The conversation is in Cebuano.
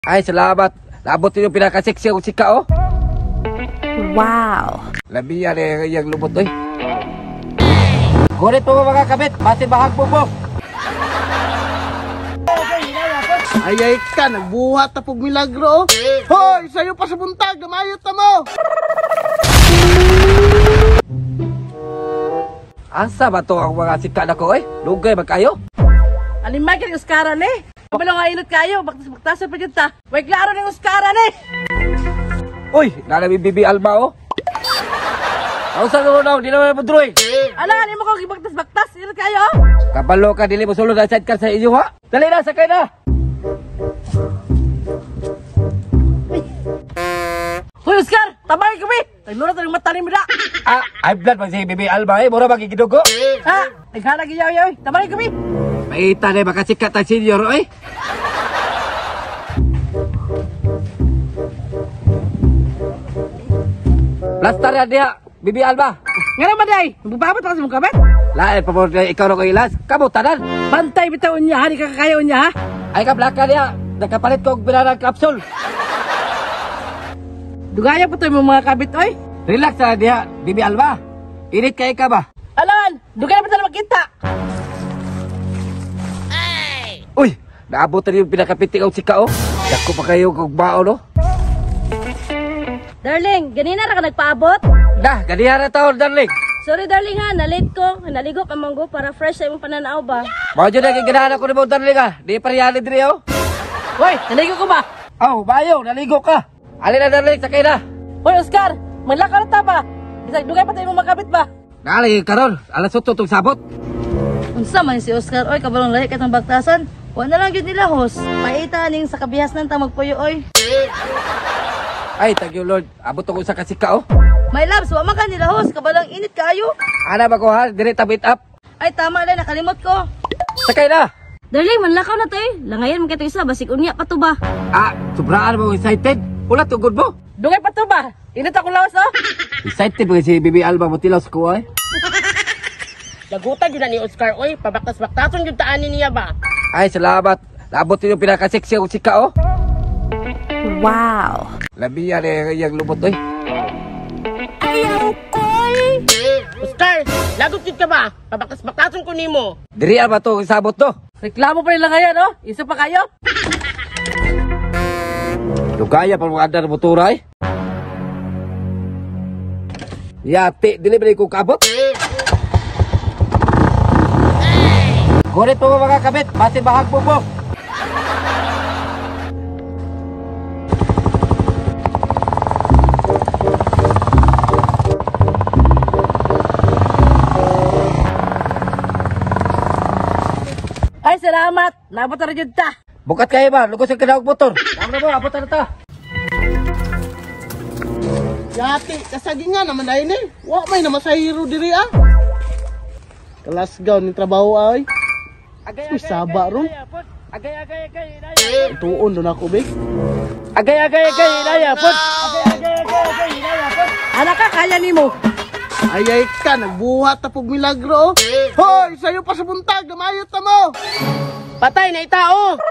Ay, salamat. Naabot yung pinaka-sexy akong sika, oh. Wow. Labi yan eh, yung lubot, oy. Gurit mo mga kabit, basin bahag bubok. Ay ay ka, nagbuhat ta pug milagro. Hoy, sayo pa sa buntag, namayot ta mo. Asa ba to ang mga sika na ko, oy? Lugay ba kayo? Alimay ka ng Oscaran eh. Kabalo nga inot kayo, baktas-baktasan pa dyan ta. Way klaro ng Oscaran eh. Uy, nalami Bibi Alma, oh. Ang sa naman, di naman mo drawing. Ala, ano mo kong ibagtas-baktas? Inot kayo, oh. Kabalo ka, dili mo sulod ang sidecar sa inyo, ha? Dali na, sakay na. Hoy, Oscar, tabay kami. Taglura tayo mata ni mo na. Ah, high blood ba si Bibi Alma, eh? Mura magigidugo. Ha? Naghanag iyaw-yaw, eh. Tabay kami. Maita na, baka sikat ang senior, oy. Plastar na diha, Bibi Alma. Nga naman day, magbabot ako sa mong kabit. Lain, pabor na ikaw na ko ilas. Kamo, tanan. Bantay bitaw niya, ha? Di ka kakayaw niya, ha? Ay ka, blaka niya. Nakapalit ko og binarang kapsul. Dugaya po tayo mga kabit, oy. Relax na diha, Bibi Alma. Init kay ka ba? Alangan, dugaya pa tayo makita. Uy, naabot na yung pinakapitik ang sika, oh. Dako pa kayo kog baon, oh. Darling, ganina ra ka nagpaabot? Dah, ganiha na taon, darling. Sorry darling ha, na-late ko. Naligo ka manggo para fresh sa imong pananaw ba? Mao jud ang ganahan ako nimo, darling, ah. Di pa riyali diri, oh. Hoy, naligo ko ba? Aw, bayo, naligo ka. Ali na, darling, sakay na. Hoy, Oscar, manlakaw na ta ba? Bisag dugay pa tayo mong makabit ba? Naalagi karon, alas 8 tong sabot. Unsa man si Oscar oy kabalong lahi katong baktasan? Wa na lang gyud nila host. Paita ning sa kabihas nang ta magpuyo oy. Ay, thank you Lord. Abot ako sa kasika, oh. My loves, wa man ka nila host kabalong init kaayo. Ana ba ko ha? Dire ta meet up. Ay tama lang nakalimot ko. Sakay na. Darling, manlakaw na to eh. Langayan man kay isa basig unya pa to ba? Ah, sobraan mo excited. Wala tugod mo. Dugay pa to ba? Init akong lawas, oh. Excited ba si Bibi Alma mo tilaw sa kuha, eh? Lagutan yun na ni Oscar, oy. Pabaktas-baktason yun taani niya ba? Ay, salamat. Naabot yung pinaka-sexy akong sika, oh. Wow. Labi yan eh, yung lubot, oy. Ayaw koy. Oscar, lagot yun ka ba? Pabaktas-baktason ko nimo. Diri ba to sabot to? Reklamo pa nila ngayon, oh. Isa pa kayo. Lugaya pa mga andar motora, eh. Yati, dili ba ko kaabot? Gurit mo mga kabit, basin bahag bubok. Ay, salamat. Nabot na rin yun ta. Bukat kayo ba? Lugos ang kanaog motor. Tama na mo, abot na ta. Yati, kasagingan naman ay ni. Wa may namasahiro diri ah. Kalasgaw ni trabaho ay. Uy, saba ron. Agay, agay, agay, inaya. Tuon doon ako, big. Agay, agay, agay, inaya, pod. Agay, agay, agay, agay, inaya, pod. Anak ka, kaya nimo. Ay ay ka, nagbuhat ta pug milagro. Hoy, sayo pa sa buntag, namayot ta mo. Patay na itao.